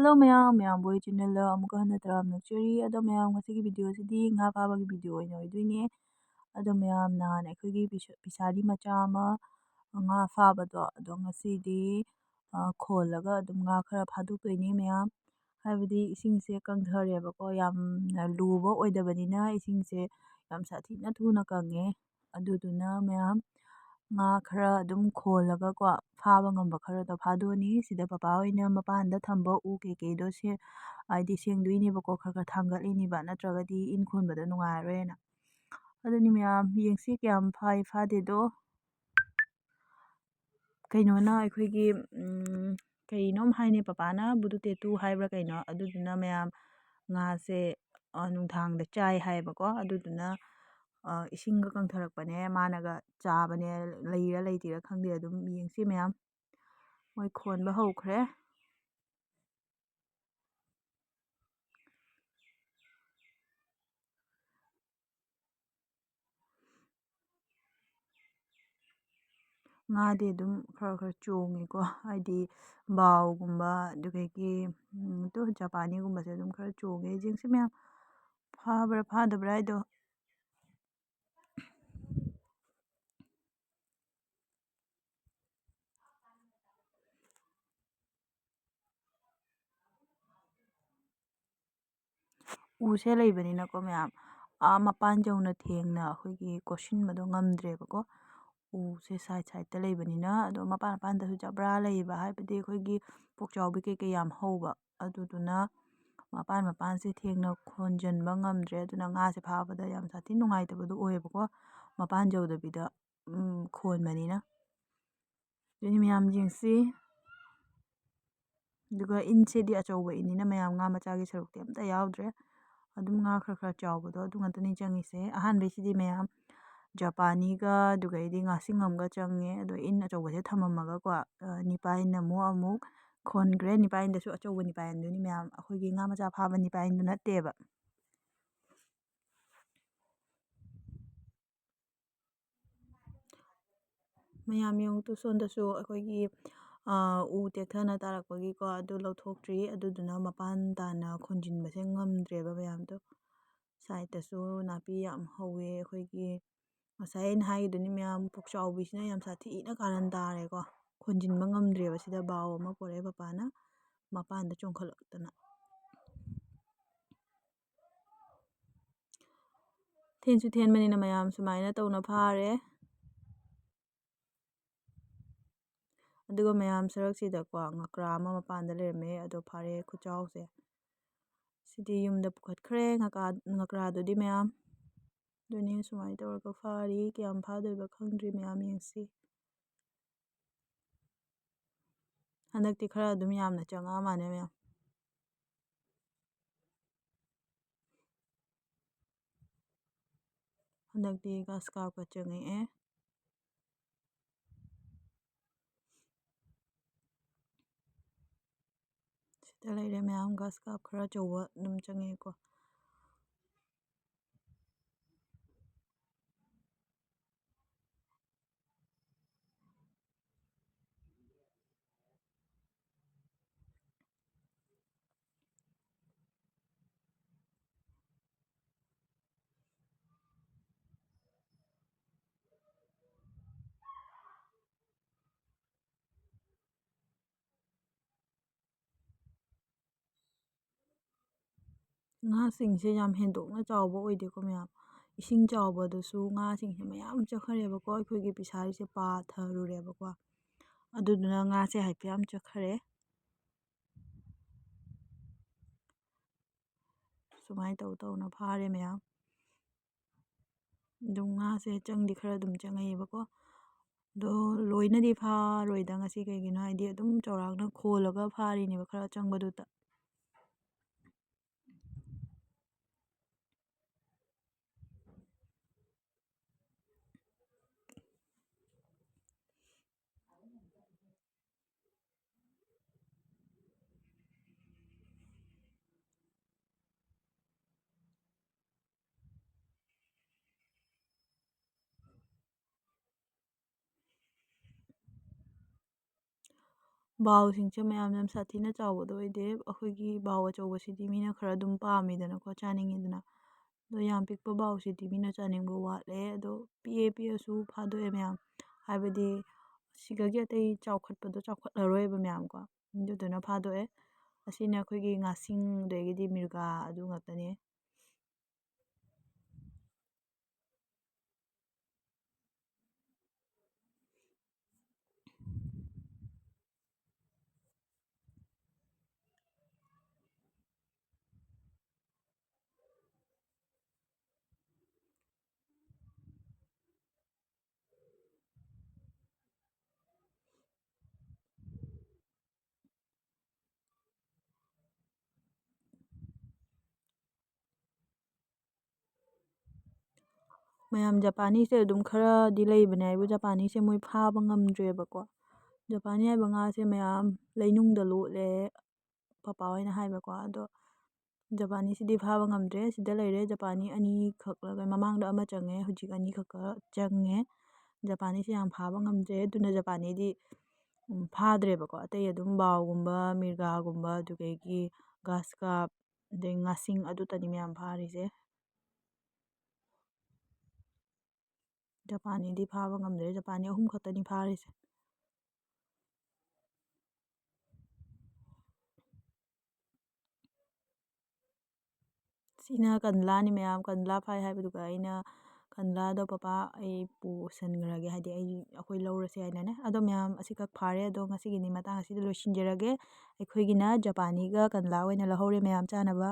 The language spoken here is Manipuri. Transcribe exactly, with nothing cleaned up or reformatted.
Hello ꯃꯌꯥꯝ, ꯃꯌꯥꯝꯕꯨ ꯑꯩ channelꯗ ꯑꯃꯨꯛꯀ ꯍꯟꯅ ꯇꯔꯥꯝꯅ ꯑꯣꯛꯆꯔꯤ꯫ ꯑꯗꯣ ꯃꯌꯥꯝ, ꯉꯁꯤꯒꯤ videoꯁꯤꯗꯤ ꯉꯥ ꯐꯥꯕꯒꯤ video ꯑꯣꯏꯅ ꯑꯣꯏꯗꯣꯏꯅꯦ꯫ ꯑꯗꯣ ꯃꯌꯥꯝ, ꯅꯍꯥꯟ ꯑꯩꯈꯣꯏꯒꯤ ꯐꯤꯁ-, ꯐꯤꯁꯥꯔꯤ ꯃꯆꯥ ꯑꯃ ꯉꯥ ꯐꯥꯕꯗꯣ, ꯑꯗꯣ ꯉꯁꯤꯗꯤ, ꯑ, ꯈꯣꯜꯂꯒ ꯑꯗꯨꯝ ꯉꯥ ꯈꯔ ꯐꯥꯗꯣꯛꯇꯣꯏꯅꯦ ꯃꯌꯥꯝ꯫ ꯍꯥꯏꯕꯗꯤ ꯏꯁꯤꯡꯁꯦ ꯀꯪꯊꯔꯦꯕꯀꯣ, ꯌꯥꯝꯅ ꯂꯨꯕ ꯑꯣꯏꯗꯕꯅꯤꯅ ꯏꯁꯤꯡꯁꯦ ꯌꯥꯝ ꯁꯥꯊꯤꯅ ꯊꯨꯅ ꯀꯪꯉꯦ꯫ ꯑꯗꯨꯗꯨꯅ ꯃꯌꯥꯝ, ꯉꯥ ꯈꯔ ꯑꯗꯨꯝ ꯈꯣꯜꯂꯒꯀꯣ, ꯐꯥꯕ ꯉꯝꯕ ꯈꯔꯗꯣ ꯐꯥꯗꯣꯛꯑꯅꯤ꯫ ꯁꯤꯗ ꯄꯄꯥ ꯍꯣꯏꯅ ꯃꯄꯥꯟꯗ ꯊꯝꯕ ꯎ ꯀꯩꯀꯩꯗꯣ ꯁꯦ-, ꯍꯥꯏꯗꯤ ꯁꯦꯡꯗꯣꯛꯏꯅꯦꯕꯀꯣ, ꯈꯔ ꯈꯔ ꯊꯥꯡꯒꯠꯂꯤꯅꯦꯕ, ꯅꯠꯇ꯭ꯔꯒꯗꯤ ꯏꯟ ꯈꯣꯟꯕꯗ ꯅꯨꯡꯉꯥꯏꯔꯔꯣꯏꯅ꯫ ꯑꯗꯨꯅꯤ ꯃꯌꯥꯝ, ꯌꯦꯡꯁꯤ ꯀꯌꯥꯝ ꯐꯥꯏ ꯐꯥꯗꯦꯗꯣ꯫ ꯀꯩꯅꯣꯅ ꯑꯩꯈꯣꯏꯒꯤ, ꯎꯝ, ꯀꯩꯅꯣꯝ ꯍꯥꯏꯅꯦ, ꯄꯄꯥꯅ ꯕꯨꯗꯨ ꯇꯦꯇꯨ ꯍꯥꯏꯕ꯭ꯔꯥ ꯀꯩꯅꯣ, ꯑꯗꯨꯗꯨꯅ ꯃꯌꯥꯝ, ꯉꯥꯁꯦ, ꯑ, ꯅꯨꯡꯗꯥꯡꯗ ꯆꯥꯏ ꯍꯥꯏꯌꯦꯕꯀꯣ꯫ ꯑꯗꯨꯗꯨꯅ, ꯑ, ꯏꯁꯤꯡꯒ ꯀꯪꯊꯔꯛꯄꯅꯦ, ꯃꯥꯅꯒ ꯆꯥꯕꯅꯦ, ꯂꯩꯔ ꯂꯩꯇ꯭ꯔꯤꯔꯥ ꯈꯪꯗꯦ꯫ ꯑꯗꯨꯝ ꯌꯦꯡꯁꯤ ꯃꯌꯥꯝ꯫ ꯃꯣꯏ ꯈꯣꯟꯕ ꯍꯧꯈ꯭ꯔꯦ꯫ ꯉꯥꯗꯤ ꯑꯗꯨꯝ ꯈꯔ ꯈꯔ ꯆꯣꯡꯉꯤꯀꯣ, ꯍꯥꯏꯗꯤ ꯕꯥꯎꯒꯨꯝꯕ, ꯑꯗꯨꯗꯒꯤ, ꯎꯝ, ꯇꯨ ꯖꯄꯥꯅꯤꯒꯨꯝꯕꯁꯦ ꯑꯗꯨꯝ ꯈꯔ ꯆꯣꯡꯉꯦ꯫ ꯌꯦꯡꯁꯤ ꯃꯌꯥꯝ, ꯐꯥꯕ꯭ꯔꯥ ꯐꯥꯗꯕ꯭ꯔꯥ ꯍꯥꯏꯗꯣ꯫ ꯎꯁꯦ ꯂꯩꯕꯅꯤꯅꯀꯣ ꯃꯌꯥꯝ, ꯑꯥ ꯃꯄꯥꯟ ꯌꯧꯅ ꯊꯦꯡꯅ ꯑꯩꯈꯣꯏꯒꯤ ꯀꯣꯠꯁꯤꯟꯕꯗꯣ ꯉꯝꯗ꯭ꯔꯦꯕꯀꯣ꯫ ꯎꯁꯦ side sideꯇ ꯂꯩꯕꯅꯤꯅ꯫ ꯑꯗꯣ ꯃꯄꯥꯟ ꯃꯄꯥꯟꯗꯁꯨ ꯖꯕ꯭ꯔꯥ ꯂꯩꯌꯦꯕ, ꯍꯥꯏꯕꯗꯤ ꯑꯩꯈꯣꯏꯒꯤ ꯄꯨꯛꯆꯥꯎꯕꯤ ꯀꯩꯀꯩ ꯌꯥꯝ ꯍꯧꯕ꯫ ꯑꯗꯨꯗꯨꯅ ꯃꯄꯥꯟ ꯃꯄꯥꯟꯁꯦ ꯊꯦꯡꯅ ꯈꯣꯟꯖꯟꯕ ꯉꯝꯗ꯭ꯔꯦ꯫ ꯑꯗꯨꯅ ꯉꯥꯁꯦ ꯐꯥꯕꯗ ꯌꯥꯝ ꯁꯥꯊꯤ ꯅꯨꯡꯉꯥꯏꯇꯕꯗꯣ ꯑꯣꯏꯌꯦꯕꯀꯣ, ꯃꯄꯥꯟ ꯌꯧꯗꯕꯤꯗ, ꯎꯝ, ꯈꯣꯟꯕꯅꯤꯅ꯫ ꯑꯗꯨꯅꯤ ꯃꯌꯥꯝ ꯌꯦꯡꯁꯤ꯫ ꯑꯗꯨꯒ ꯏꯟꯁꯤꯗꯤ ꯑꯆꯧꯕ ꯏꯟꯅꯤꯅ ꯃꯌꯥꯝ, ꯉꯥ ꯃꯆꯥꯒꯤ ꯁꯔꯨꯛꯇꯤ ꯑꯝꯇ ꯌꯥꯎꯗ꯭ꯔꯦ꯫ ꯑꯗꯨꯝ ꯉꯥ ꯈꯔ ꯈꯔ ꯆꯥꯎꯕꯗꯣ ꯑꯗꯨ ꯉꯥꯛꯇꯅꯤ ꯆꯪꯉꯤꯁꯦ꯫ ꯑꯍꯥꯟꯕꯩꯁꯤꯗꯤ ꯃꯌꯥꯝ ꯖꯄꯥꯅꯤꯒ ꯑꯗꯨꯒꯩꯗꯤ ꯉꯥꯁꯤꯡꯉꯝꯒ ꯆꯪꯉꯦ꯫ ꯑꯗꯣ ꯏꯟ ꯑꯆꯧꯕꯁꯦ ꯊꯝꯃꯝꯃꯒꯀꯣ, ꯑ, ꯅꯤꯄꯥꯏꯟꯅ ꯑꯃꯨꯛ, ꯑꯃꯨꯛ ꯈꯣꯟꯈ꯭ꯔꯦ꯫ ꯅꯤꯄꯥꯏꯟꯗꯁꯨ ꯑꯆꯧꯕ ꯅꯤꯄꯥꯏꯟꯗꯨꯅꯤ ꯃꯌꯥꯝ, ꯑꯩꯈꯣꯏꯒꯤ ꯉꯥ ꯃꯆꯥ ꯐꯥꯕ ꯅꯤꯄꯥꯏꯟꯗꯨ ꯅꯠꯇꯦꯕ꯫ ꯃꯌꯥꯝ ꯌꯦꯡꯉꯨ ꯇꯨ, ꯁꯣꯝꯗꯁꯨ ꯑꯩꯈꯣꯏꯒꯤ, ꯑꯥ, ꯎ ꯇꯦꯛꯊꯅ ꯇꯥꯔꯛꯄꯒꯤꯀꯣ, ꯑꯗꯨ ꯂꯧꯊꯣꯛꯇ꯭ꯔꯤ꯫ ꯑꯗꯨꯗꯨꯅ ꯃꯄꯥꯟ ꯇꯥꯅ ꯈꯣꯟꯖꯤꯟꯕꯁꯦ ꯉꯝꯗ꯭ꯔꯦꯕ ꯃꯌꯥꯝꯗꯣ꯫ Sideꯇꯁꯨ ꯅꯥꯄꯤ ꯌꯥꯝ ꯍꯧꯋꯦ꯫ ꯑꯩꯈꯣꯏꯒꯤ ꯉꯁꯥꯏ ꯑꯩꯅ ꯍꯥꯏꯒꯤꯗꯨꯅꯤ ꯃꯌꯥꯝ, ꯄꯨꯛꯆꯥꯎꯕꯤꯁꯤꯅ ꯌꯥꯝ ꯁꯥꯊꯤꯅ ꯀꯥꯔꯟ ꯇꯥꯔꯦꯀꯣ꯫ ꯈꯣꯟꯖꯤꯟꯕ ꯉꯝꯗ꯭ꯔꯦꯕ꯫ ꯁꯤꯗ ꯕꯥꯎ ꯑꯃ ꯄꯣꯔꯛꯑꯦ ꯄꯄꯥꯅ ꯃꯄꯥꯟꯗ ꯆꯣꯡꯈꯠꯂꯛꯇꯅ꯫ ꯊꯦꯟꯁꯨ ꯊꯦꯟꯕꯅꯤꯅ ꯃꯌꯥꯝ ꯁꯨꯃꯥꯏꯅ ꯇꯧꯅ ꯐꯥꯔꯦ꯫ ꯑꯗꯨꯒ ꯃꯌꯥꯝ ꯁꯔꯛꯁꯤꯗꯀꯣ ꯉꯀ꯭ꯔꯥ ꯑꯃ ꯃꯄꯥꯟꯗ ꯂꯩꯔꯝꯃꯦ, ꯑꯗꯣ ꯐꯥꯔꯦ ꯈꯨꯆꯥꯎꯁꯦ꯫ ꯁꯤꯗꯤ ꯌꯨꯝꯗ ꯄꯨꯈꯠꯈ꯭ꯔꯦ ꯉꯀꯥ-, ꯉꯀ꯭ꯔꯥꯗꯨꯗꯤ ꯃꯌꯥꯝ꯫ ꯑꯗꯨꯅꯤ ꯁꯨꯃꯥꯏꯅ ꯇꯧꯔꯒ ꯐꯥꯔꯤ꯫ ꯀꯌꯥꯝ ꯐꯥꯗꯣꯏꯕ ꯈꯪꯗ꯭ꯔꯤ, ꯃꯌꯥꯝ ꯌꯦꯡꯁꯤ꯫ ꯍꯟꯗꯛꯇꯤ ꯈꯔ ꯑꯗꯨꯝ ꯌꯥꯝꯅ ꯆꯪꯉꯛꯑ ꯃꯥꯜꯂꯦ ꯃꯌꯥꯝ꯫ ꯍꯟꯗꯛꯇꯤ ꯒ꯭ꯔꯥꯁ ꯀꯥꯞꯀ ꯆꯪꯉꯛꯑꯦ꯫ ꯁꯤꯗ ꯂꯩꯔꯦ ꯃꯌꯥꯝ, ꯒ꯭ꯔꯥꯁ ꯀꯥꯞ ꯈꯔ ꯑꯆꯧꯕ ꯑꯗꯨꯝ ꯆꯪꯉꯛꯑꯦꯀꯣ꯫ ꯉꯥꯁꯤꯡꯁꯦ ꯌꯥꯝ ꯍꯦꯟꯗꯣꯛꯅ ꯆꯥꯎꯕ ꯑꯣꯏꯗꯦꯀꯣ ꯃꯌꯥꯝ꯫ ꯏꯁꯤꯡ ꯆꯥꯎꯕꯗꯁꯨ ꯉꯥꯁꯤꯡꯁꯦ ꯃꯌꯥꯝ ꯆꯠꯈ꯭ꯔꯦꯕꯀꯣ, ꯑꯩꯈꯣꯏꯒꯤ ꯐꯤꯁꯥꯔꯤꯁꯦ ꯄꯥꯊꯔꯨꯔꯦꯕꯀꯣ꯫ ꯑꯗꯨꯗꯨꯅ ꯉꯥꯁꯦ ꯍꯥꯏꯐꯦꯠ ꯌꯥꯝ ꯆꯠꯈ꯭ꯔꯦ꯫ ꯁꯨꯃꯥꯏꯅ ꯇꯧ ꯇꯧꯅ ꯐꯥꯔꯦ ꯃꯌꯥꯝ꯫ ꯑꯗꯨꯝ ꯉꯥꯁꯦ ꯆꯪꯗꯤ ꯈꯔ ꯑꯗꯨꯝ ꯆꯪꯉꯛꯑꯦꯕꯀꯣ꯫ ꯑꯗꯣ ꯂꯣꯏꯅꯗꯤ ꯐꯥꯔꯣꯏꯗ ꯉꯁꯤ, ꯀꯩꯒꯤꯅꯣ ꯍꯥꯏꯗꯤ ꯑꯗꯨꯝ ꯆꯥꯎꯔꯥꯛꯅ ꯈꯣꯜꯂꯒ ꯐꯥꯔꯤꯅꯦꯕ ꯈꯔ ꯑꯆꯪꯕꯗꯨꯗ꯫ ꯕꯥꯎꯁꯤꯡꯁꯦ ꯃꯌꯥꯝ ꯌꯥꯝ ꯁꯥꯊꯤꯅ ꯆꯥꯎꯕꯗꯣ ꯑꯣꯏꯗꯦ꯫ ꯑꯩꯈꯣꯏꯒꯤ ꯕꯥꯎ ꯑꯆꯧꯕꯁꯤꯗꯤ ꯃꯤꯅ ꯈꯔ ꯑꯗꯨꯝ ꯄꯥꯝꯃꯤꯗꯅꯀꯣ, ꯆꯥꯅꯤꯡꯉꯤꯗꯅ꯫ ꯑꯗꯣ ꯌꯥꯝ ꯄꯤꯛꯄ ꯕꯥꯎꯁꯤꯗꯤ ꯃꯤꯅ ꯆꯥꯅꯤꯡꯕ ꯋꯥꯠꯂꯦ꯫ ꯑꯗꯣ ꯄꯤꯛꯑꯦ, ꯄꯤꯛꯑꯁꯨ ꯐꯥꯗꯣꯛꯑꯦ ꯃꯌꯥꯝ꯫ ꯍꯥꯏꯕꯗꯤ ꯁꯤꯗꯒꯤ ꯑꯇꯩ ꯆꯥꯎꯈꯠꯄꯗꯣ ꯆꯥꯎꯈꯠꯂꯔꯣꯏꯕ ꯃꯌꯥꯝꯀꯣ꯫ ꯑꯗꯨꯗꯨꯅ ꯐꯥꯗꯣꯛꯑꯦ꯫ ꯑꯁꯤꯅ ꯑꯩꯈꯣꯏꯒꯤ ꯉꯥꯁꯤꯡ, ꯑꯗꯒꯤꯗꯤ ꯃꯤꯔꯒꯥ, ꯑꯗꯨ ꯉꯥꯛꯇꯅꯦ꯫ ꯃꯌꯥꯝ, ꯖꯄꯥꯅꯤꯁꯦ ꯑꯗꯨꯝ ꯈꯔꯗꯤ ꯂꯩꯕꯅꯦ ꯍꯥꯏꯕꯨ, ꯖꯄꯥꯅꯤꯁꯦ ꯃꯣꯏ ꯐꯥꯕ ꯉꯝꯗ꯭ꯔꯦꯕꯀꯣ꯫ ꯖꯄꯥꯅꯤ ꯍꯥꯏꯕ ꯉꯥꯁꯦ ꯃꯌꯥꯝ ꯂꯩꯅꯨꯡꯗ ꯂꯣꯠꯂꯦ, ꯄꯄꯥ ꯍꯣꯏꯅ ꯍꯥꯏꯕꯀꯣ꯫ ꯑꯗꯣ ꯖꯄꯥꯅꯤꯁꯤꯗꯤ ꯐꯥꯕ ꯉꯝꯗ꯭ꯔꯦ꯫ ꯁꯤꯗ ꯂꯩꯔꯦ ꯖꯄꯥꯅꯤ ꯑꯅꯤꯈꯛ, ꯃꯃꯥꯡꯗ ꯑꯃ ꯆꯪꯉꯦ, ꯍꯧꯖꯤꯛ ꯑꯅꯤꯈꯛꯀ ꯆꯪꯉꯦ꯫ ꯖꯄꯥꯅꯤꯁꯦ ꯌꯥꯝ ꯐꯥꯕ ꯉꯝꯗ꯭ꯔꯦ꯫ ꯑꯗꯨꯅ ꯖꯄꯥꯅꯤꯗꯤ, ꯎꯝ, ꯐꯥꯗ꯭ꯔꯦꯕꯀꯣ꯫ ꯑꯇꯩ ꯑꯗꯨꯝ ꯕꯥꯎꯒꯨꯝꯕ, ꯃꯤꯔꯒꯥꯒꯨꯝꯕ, ꯑꯗꯨꯗꯒꯤ ꯒ꯭ꯔꯥꯁ ꯀꯥꯞ, ꯑꯗꯩ ꯉꯥꯁꯤꯡ, ꯑꯗꯨꯇꯅꯤ ꯃꯌꯥꯝ ꯐꯥꯔꯤꯁꯦ꯫ ꯖꯄꯥꯅꯤꯗꯤ ꯐꯥꯕ ꯉꯝꯗ꯭ꯔꯦ꯫ ꯖꯄꯥꯅꯤ ꯑꯍꯨꯝ ꯈꯛꯇꯅꯤ ꯐꯥꯔꯤꯁꯦ꯫ ꯁꯤꯅ ꯀꯟꯂꯥꯅꯤ ꯃꯌꯥꯝ, ꯀꯟꯂꯥ ꯐꯥꯏ ꯍꯥꯏꯕꯗꯨꯒ ꯑꯩꯅ ꯀꯟꯂꯥꯗꯣ ꯄꯄꯥ ꯑꯩ ꯄꯨꯁꯟꯈ꯭ꯔꯒꯦ, ꯍꯥꯏꯗꯤ ꯑꯩ, ꯑꯩꯈꯣꯏ ꯂꯧꯔꯁꯦ ꯍꯥꯏꯅꯅꯦ꯫ ꯑꯗꯣ ꯃꯌꯥꯝ, ꯑꯁꯤꯈꯛ ꯐꯥꯔꯦ꯫ ꯑꯗꯣ ꯉꯁꯤꯒꯤꯗꯤ ꯃꯇꯥꯡ ꯑꯁꯤꯗ ꯂꯣꯏꯁꯤꯟꯖꯔꯒꯦ꯫ ꯑꯩꯈꯣꯏꯒꯤꯅ ꯖꯄꯥꯅꯤꯒ ꯀꯟꯂꯥ ꯑꯣꯏꯅ ꯂꯧꯍꯧꯔꯦ ꯃꯌꯥꯝ ꯆꯥꯅꯕ꯫